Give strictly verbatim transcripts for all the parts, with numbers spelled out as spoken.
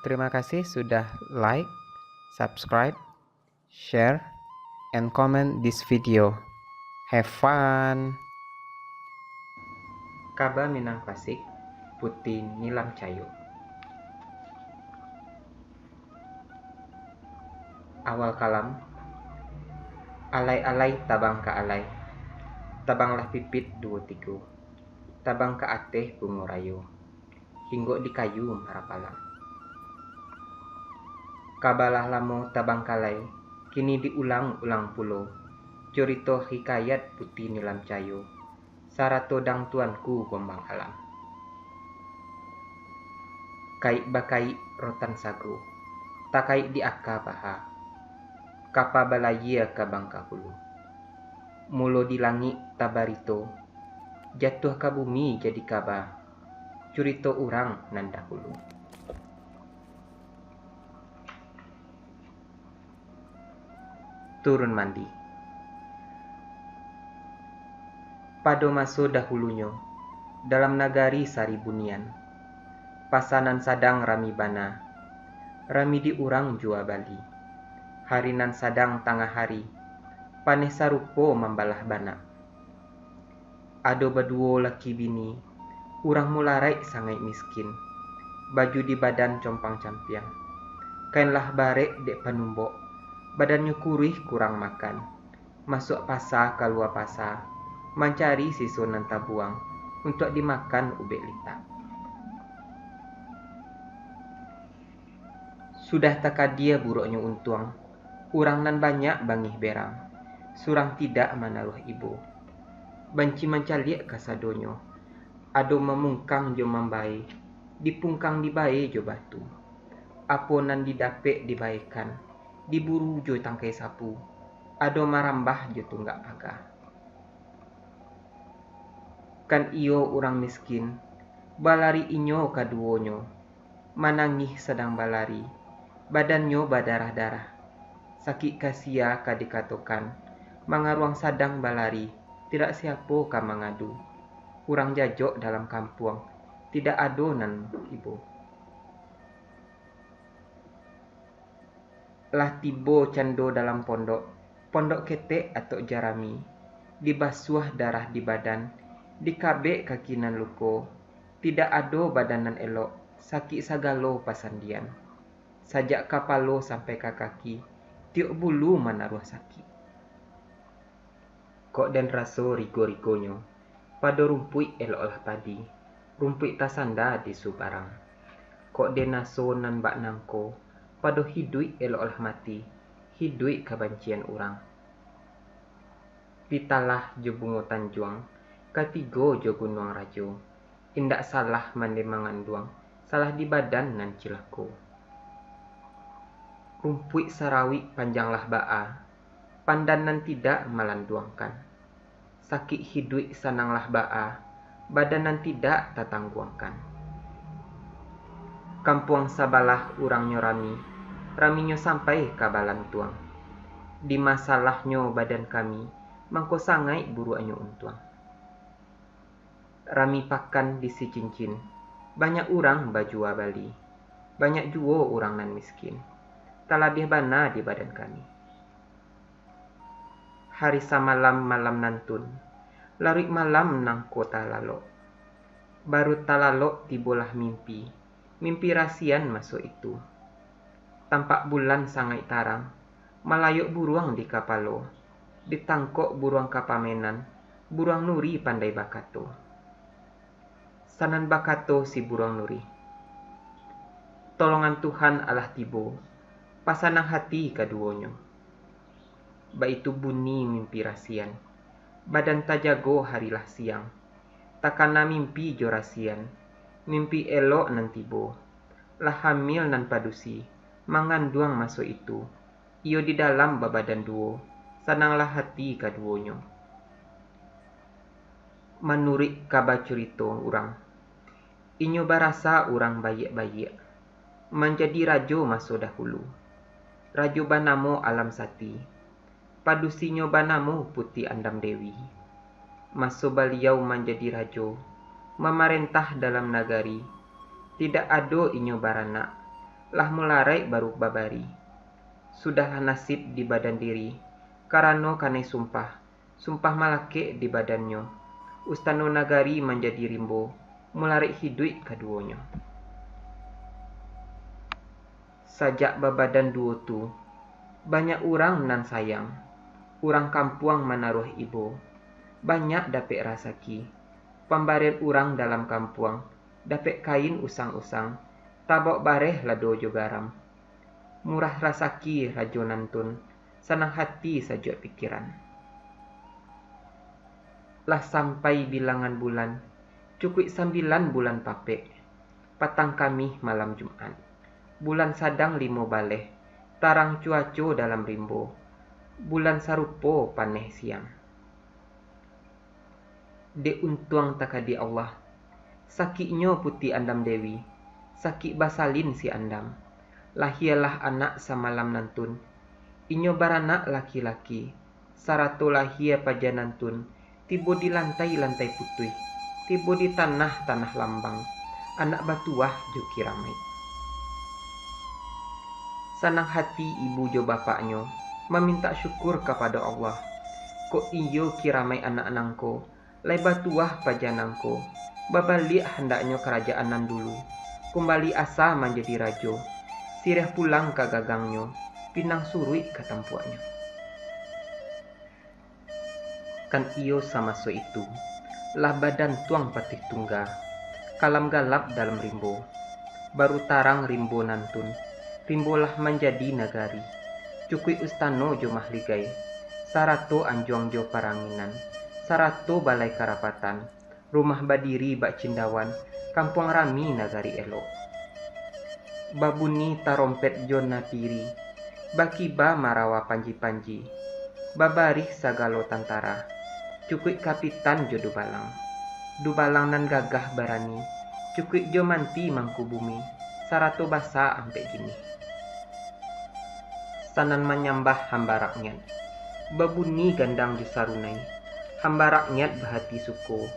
Terima kasih sudah like, subscribe, share, and comment this video. Have fun! Kaba Minang Pasik, Puti Nilam Cayo. Awal kalam, alai-alai tabang ka alai, tabang lah pipit duo tigo, tabang ka ateh bungo rayo, hinggok di kayu marapalang. Kaba lah lamo tabangkalai, kini diulang-ulang pulo, curito hikayat Puti Nilam Cayo, sarato dang tuanku Bombang Alam. Kaik bakaik rotan sago, takaik di aka paha, kapa balayia ka bangka hulu. Mulo di langik tabarito, jatuah ka bumi jadi kaba, curito urang nan dahulu. Turun mandi. Pado maso dahulunyo, dalam nagari Saribu Nian, pasa nan sadang rami bana, rami di urang jua bali. Hari nan sadang tangah hari, paneh sarupo mambalah banak. Ado baduo laki bini, urang mularaik sangaik miskin, baju di badan compang-campiang, kain lah barek dek panumbok, badannyo kuruih kurang makan, masuak pasa kalua pasa, mancari siso nan tabuang, untuak dimakan ubek litak. Sudah takadia buruaknyo untuang, urang nan banyak bangih berang, surang tidak manaruah ibo. Banci mancaliak kasadonyo, ado mamungkang jo mambae, dipungkang dibae jo batu. Apo nan didapek dibaekan, diburu jo tangkai sapu, ado marambah jo tunggak paga. Kan iyo urang miskin, balari inyo kaduonyo, manangih sadang balari, badannyo badarah-darah. Sakik kasia ka dikatokan, mangaruang sadang balari, tidak siapo ka mangadu. Urang jajok dalam kampuang, tidak ado nan ibo. Lah tibo cando dalam pondok, pondok ketek atok jarami, dibasuah darah di badan, dikabek kaki nan luko, tidak ado badan nan elok, sakik sagalo pasandian. Sajak kapalo sampai ka kaki, tiok bulu manaruah sakik. Kok den raso rigo-rigonyo, pado rumpuik eloklah padi, rumpuik tasanda di subarang. Kok den raso nan bak nangko, pado hiduik eloklah mati, hiduik kabancian urang. Pitalah jo bungo tanjuang, katigo jo gunuang rajo, indak salah mande manganduang, salah di badan nan cilako. Rumpuik sarawik panjanglah baa, pandan nan tidak malanduangkan. Sakik hiduik sananglah baa, badan nan tidak tatangguangkan. Kampuang sabalah urangnyo rami, raminyo sampai ka balantuang. Dima salahnyo badan kami, mangko sangaik buruaknyo untuang. Rami pakan di Sicincin, banyak urang bajua bali, banyak juo urang nan miskin, talabiah bana di badan kami. Hari samalam malam nantun, laruik malam nangko talalok. Baru talalok tibolah mimpi, mimpi rasian maso itu. Tampak bulan sangaik tarang, malayok buruang di kapalo, ditangkok buruang kapamenan, buruang nuri pandai bakato. Sanan bakato si buruang nuri, "Tolongan Tuhan alah tibo, pasanang hati kaduonyo." Baitu bunyi mimpi rasian. Badan tajago hari lah siang. Takana mimpi jo rasian. Mimpi elok nan tibo. Lah hamil nan padusi, manganduang maso itu. Iyo di dalam babadan duo, sananglah hati kaduonyo. Manuruik kaba curito urang, inyo barasa urang baiak-baiak, manjadi rajo maso dahulu. Rajo banamo Alam Sati, padusinyo banamo Puti Andam Dewi. Maso baliau manjadi rajo, mamarentah dalam nagari, tidak ado inyo baranak, Lah mularaik baru babari. Sudahlah nasib di badan diri, karano kanai sumpah, sumpah malakek di badannyo. Ustano nagari manjadi rimbo, mularaik hiduik kaduonyo. Sajak babadan duo tu, banyak urang nan sayang, urang kampuang manaruah ibo, banyak dapek rasaki, pambarian urang dalam kampuang, dapek kain usang-usang, tabok bareh lado jo garam. Murah rasaki rajo nantun, sanang hati sajuak pikiran. Lah sampai bilangan bulan, cukuik sambilan bulan papek, patang Kamih malam Jumat. Bulan sadang limo baleh, tarang cuaco dalam rimbo, bulan sarupo paneh siang. Dek untuang takadi Allah, sakiknyo Puti Andam Dewi, sakik basalin si Andam. Lahialah anak samalam nantun. Inyo baranak laki-laki, sarato lahia paja nantun, tibo di lantai-lantai putuih, tibo di tanah-tanah lambang, anak batuah jo kiramaik. Sanang hati ibu jo bapaknyo mamintak syukur kapado Allah, kok iyo kiramaik anak nangko, lai batuah paja nangko, babaliak handaknyo karajaan nan dulu, kumbali asa manjadi rajo, siriah pulang ka gagangnyo, pinang suruik ka tampuaknyo. Kan iyo samaso itu, lah badantuang patih tungga, kalam galap dalam rimbo. Baru tarang rimbo nantun, rimbo lah manjadi nagari, cukuik ustano jo mahligai, sarato anjuang jo paranginan, sarato balai karapatan, rumah badiri bak cindawan, kampuang rami nagari elok. Babunyi tarompet jo napiri, bakiba marawa panji-panji, babarih sagalo tantara, cukuik kapitan jo dubalang. Dubalang nan gagah barani, cukuik jo manti mangkubumi, sarato basa ampek ginih. Sanan manyambah hamba raknyat, babunyi gandang jo sarunai, hamba raknyat bahati suko,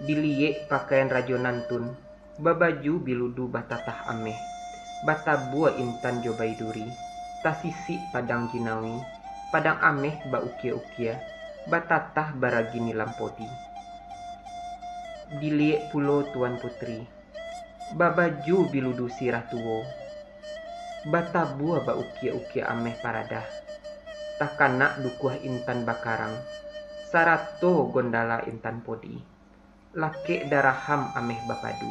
diliyek pakaian rajo nantun, babaju biludu batatah ameh, batabua intan jo baiduri, tasisik padang jinawi, padang ameh baukia-ukia, batatah baragi nilam podi. Diliyek pulo Tuan Putri, babaju biludu sirah tuo, batabua baukia-ukia ameh paradah, takanak dukuah intan bakarang, sarato gondala intan podi. Lakek daraham ameh bapadu,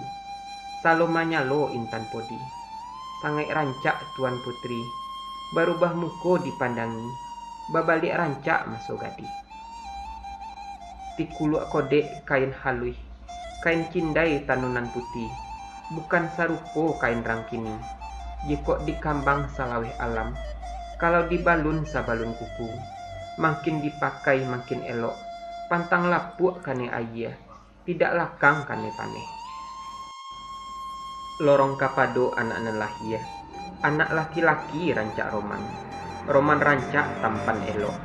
salo manyalo intan podi. Sangaik rancak Tuan Putri, barubah muko dipandangi, babaliak rancak maso gadih. Tikuluak kodek kain haluih, kain cindai tanunan putiah, bukan sarupo kain rang kini. Jikok dikambang salaweh alam, kalau dibalun sabalun kuku, mangkin dipakai mangkin elok, pantang lapuak kanai ayie, tidak lakang kanai paneh. Lorong kapado anak nan lahia, anak laki-laki rancak roman, roman rancak tampan elok,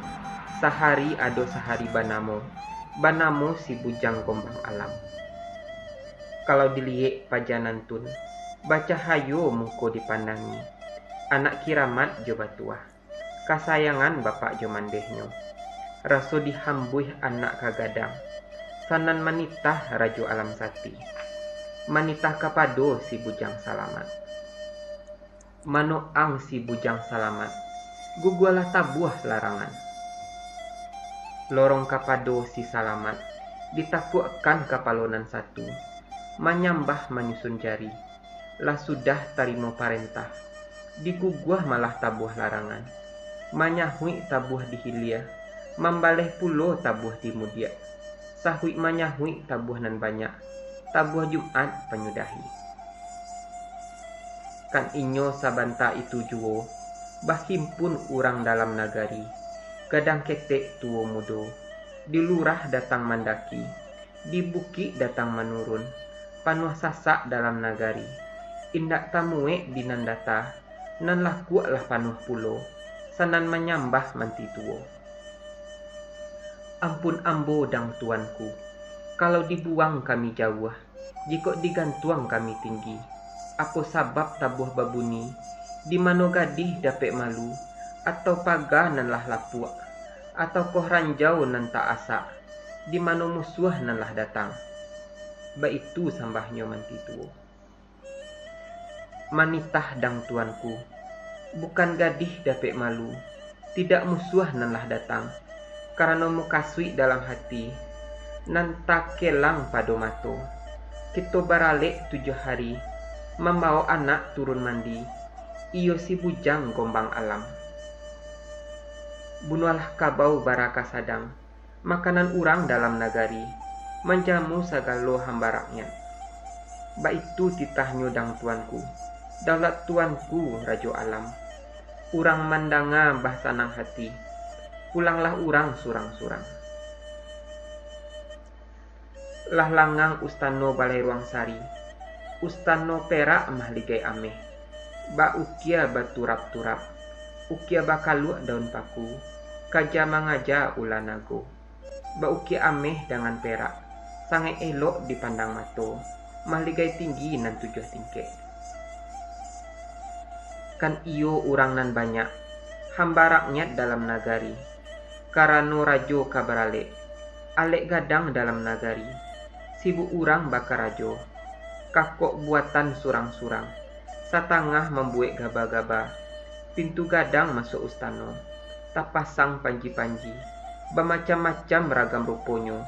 sahari ado sahari banamo, banamo si Bujang Gombang Alam. Kalau diliyek paja nantun, bacahayo muko dipandangi, anak kiramat jo batuah, kasayangan bapak jo mandehnyo. Raso dihambuih anak ka gadang, sanan manitah Rajo Alam Sati, manitah kapado si Bujang Salamat. Manoang si Bujang Salamat, gugualah tabuah larangan. Lorong kapado si Salamat, ditakuakkan kapalo nan satu, manyambah manyusun jari. Lah sudah tarimo parentah, diguguah malah tabuah larangan, manyahuik tabuah di hilia, mambaleh pulo tabuah di mudiak, sahuik manyahuik tabuah nan banyak, tabuah Jumat panyudahi. Kan inyo sabanta itu juo, bahimpun urang dalam nagari, gadang ketek tuo mudo, di lurah datang mandaki, di bukik datang manurun, panuah sasak dalam nagari. Indak tamuwek di nan data, nan lakuak lah panuah pulo, sanan manyambah manti tuo. Ampun ambo dang tuanku, kalau dibuwang kami jauah, jikok digantuang kami tinggi, apo sabab tabuah babunyi, Di mano gadih dapek malu, atau paga nan lah lapuak, atau koh ranjau nan tak asak, di mano musuah nan lah datang? Baitu sambahnyo manti tuo. Manitah dang tuanku, bukan gadih dapek malu, tidak musuah nan lah datang, karano mukasuik dalam hati, nan takelang pado mato. Kito baralek tujuah hari, mambawok anak turun mandi, iyo si bujang gombang alam. Bunuahlah kabau bara ka sadang, makanan urang dalam nagari, manjamu sagalo hamba raknyak. Baitu titahnyo dang tuanku, daulat tuanku Rajo Alam. Urang mandanga basanang hati, pulanglah urang surang-surang. Lah langang ustano Balai Ruang Sari, ustano perak mahligai ameh, baukia baturap-turap, ukia bakaluak daun paku, kaja mangaja ula nago. Baukia ameh dangan perak, sangaik elok dipandang mato, mahligai tinggi nan tujuah tingkek. Kan iyo urang nan banyak, hamba raknyak dalam nagari, karano rajo ka baralek, alek gadang dalam nagari, sibuk urang bakarajo, kakok buatan surang-surang, satangah mambuwek gaba-gaba, pintu gadang masuak ustano, tapasang panji-panji, bamacam-macam ragam ruponyo,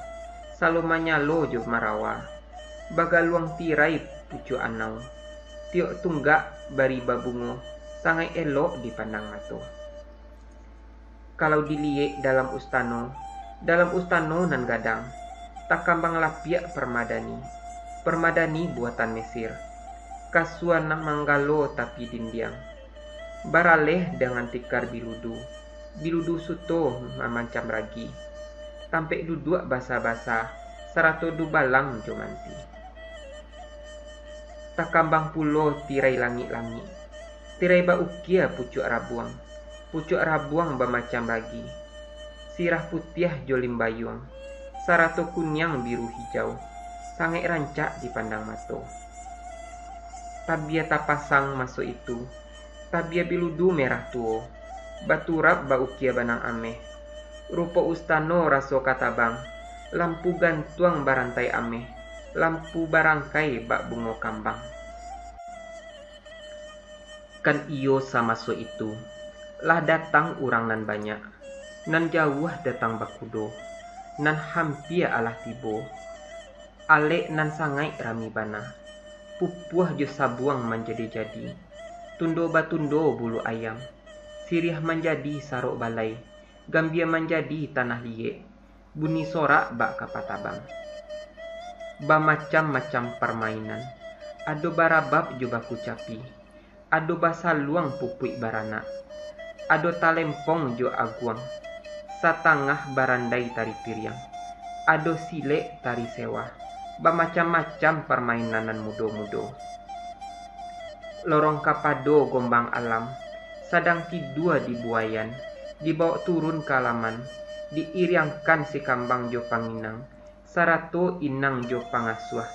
salo manyalo jo marawa, bagaluang tirai pucuak anau, tiok tunggak bari babungo, sangaik elok dipandang mato. Kalau diliyek dalam ustano, dalam ustano nan gadang, takambang lapiak parmadani, parmadani buatan Mesir, kasua nan manggalo tapi dindiang, baraleh dangan tikar biludu, biludu suto mamancam ragi, tampek duduak basa-basa, sarato dubalang jo manti. Takambang pulo tirai langik-langik, tirai baukia pucuak rabuang, pucuak rabuang bamacam ragi, sirah putiah jo limbayuang, sarato kuniang biru hijau, sangaik rancak dipandang mato. Tabia tapasang maso itu, tabia biludu merah tuo, baturap baukia banang ameh, rupo ustano raso ka tabang, lampu gantuang barantai ameh, lampu barangkai bak bungo kambang. Kan iyo samaso itu, lah datang urang nan banyak, nan jauah datang bakudo, nan hampia alah tibo, alek nan sangaik rami bana, pupuah jo sabuang manjadi-jadi, tundo batundo bulu ayam, siriah manjadi sarok balai, gambia manjadi tanah liyek, bunyi sorak bak kapa tabang. Bamacam-macam parmainan, ado barabab jo bakucapi, ado basaluang pupuik baranak, ado talempong jo aguang, satangah barandai tari piriang, ado silek tari sewah, bamacam-macam parmainan nan mudo-mudo. Lorong kapado gombang alam, sadang tidua di buayan, dibawok turun ka alaman, diiriangkan si kambang jo panginang, sarato inang jo pangasuah,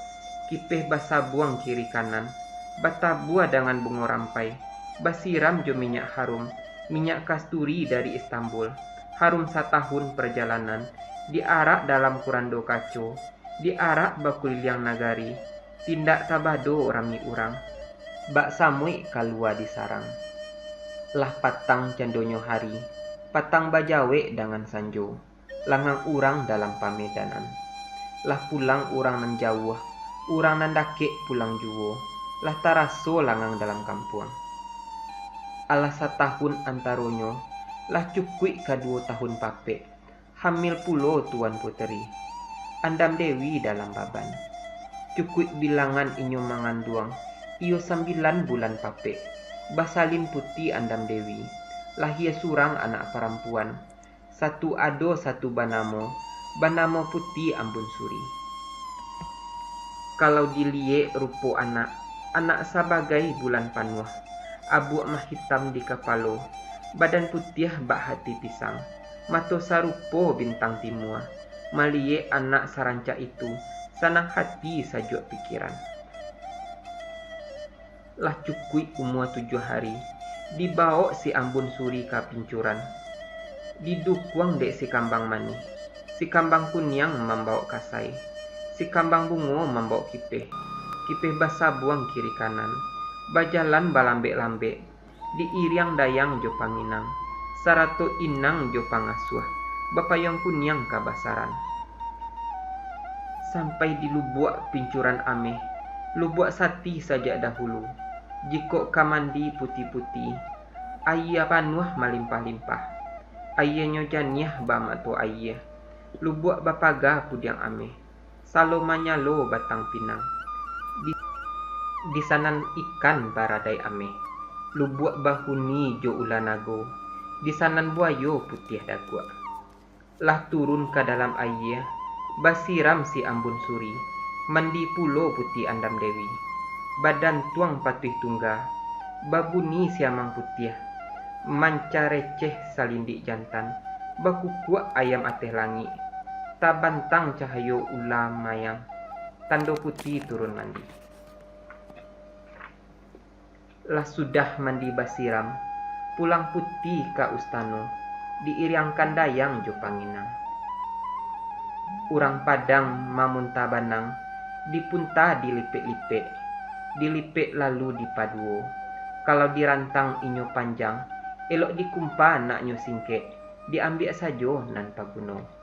kipeh basabuang kiri kanan, batabua dangan bungo rampai, basiram jo minyak harum, minyak kasturi dari Istanbul, harum satahun parjalanan, diarak dalam kurando kaco, diarak bakuliliang nagari, tindak tabado rami urang, bak samuik kalua di sarang. Lah patang candonyo hari, patang bajawek dangan sanjo, langang urang dalam pamedanan. Lah pulang urang nan jauah, urang nan dakek pulang juo, lah taraso langang dalam kampuang. Alah satahun antaronyo, lah cukuik kaduo tahun papek, hamil pulo Tuan Puteri, Andam Dewi dalam baban. Cukuik bilangan inyo manganduang, iyo sambilan bulan papek, basalin puti Andam Dewi, lahia surang anak parampuan, satu ado satu banamo, banamo Puti Ambun Suri. Kalau diliyek rupo anak, anak sabagai bulan panuah, abuak mahitam di kapalo, badan putiah bak hati pisang, mato sarupo bintang timua, maliyek anak sarancak itu, sanang hati sajuak pikiran. Lah cukuik umua tujuah hari, Dibawok si Ambun Suri ka pincuran, didukuang dek si Kambang Manih. Si Kambang Kuniang mambawok kasai, si Kambang Bungo mambawok kipeh. Kipeh basabuang kiri kanan, bajalan balambek-lambek, diiriang dayang jo panginang, sarato inang jo pangasuah, bapayuang kuniang kabasaran. Sampai di lubuak pincuran ameh, lubuak sati sajak dahulu. Jikok ka mandi puti-puti, aia panuah malimpah-limpah. Aianyo janiah bamato aia. Lubuak bapaga pudiang ameh, salo manyalo batang pinang. Di, di sanan ikan baradaik ameh, lubuak bahuni jo ula nago, di sanan buayo putiah daguak. Lah turun ka dalam aia, basiram si Ambun Suri, mandi pulo Puti Andam Dewi. Badantuang patuih tungga, babuni siamang putiah, mancareceh salindik jantan, bakukuak ayam ateh langik, tabantang cahayo ula mayang, tando puti turun mandi. Lah sudah mandi basiram, pulang Puti ka ustano, diiriangkan dayang jo panginang. Urang Padang mamunta banang, dipunta dilipek-lipek, dilipek lalu dipaduo. Kalau dirantang inyo panjang, elok dikumpa naknyo singkek, diambiak sajo nan paguno.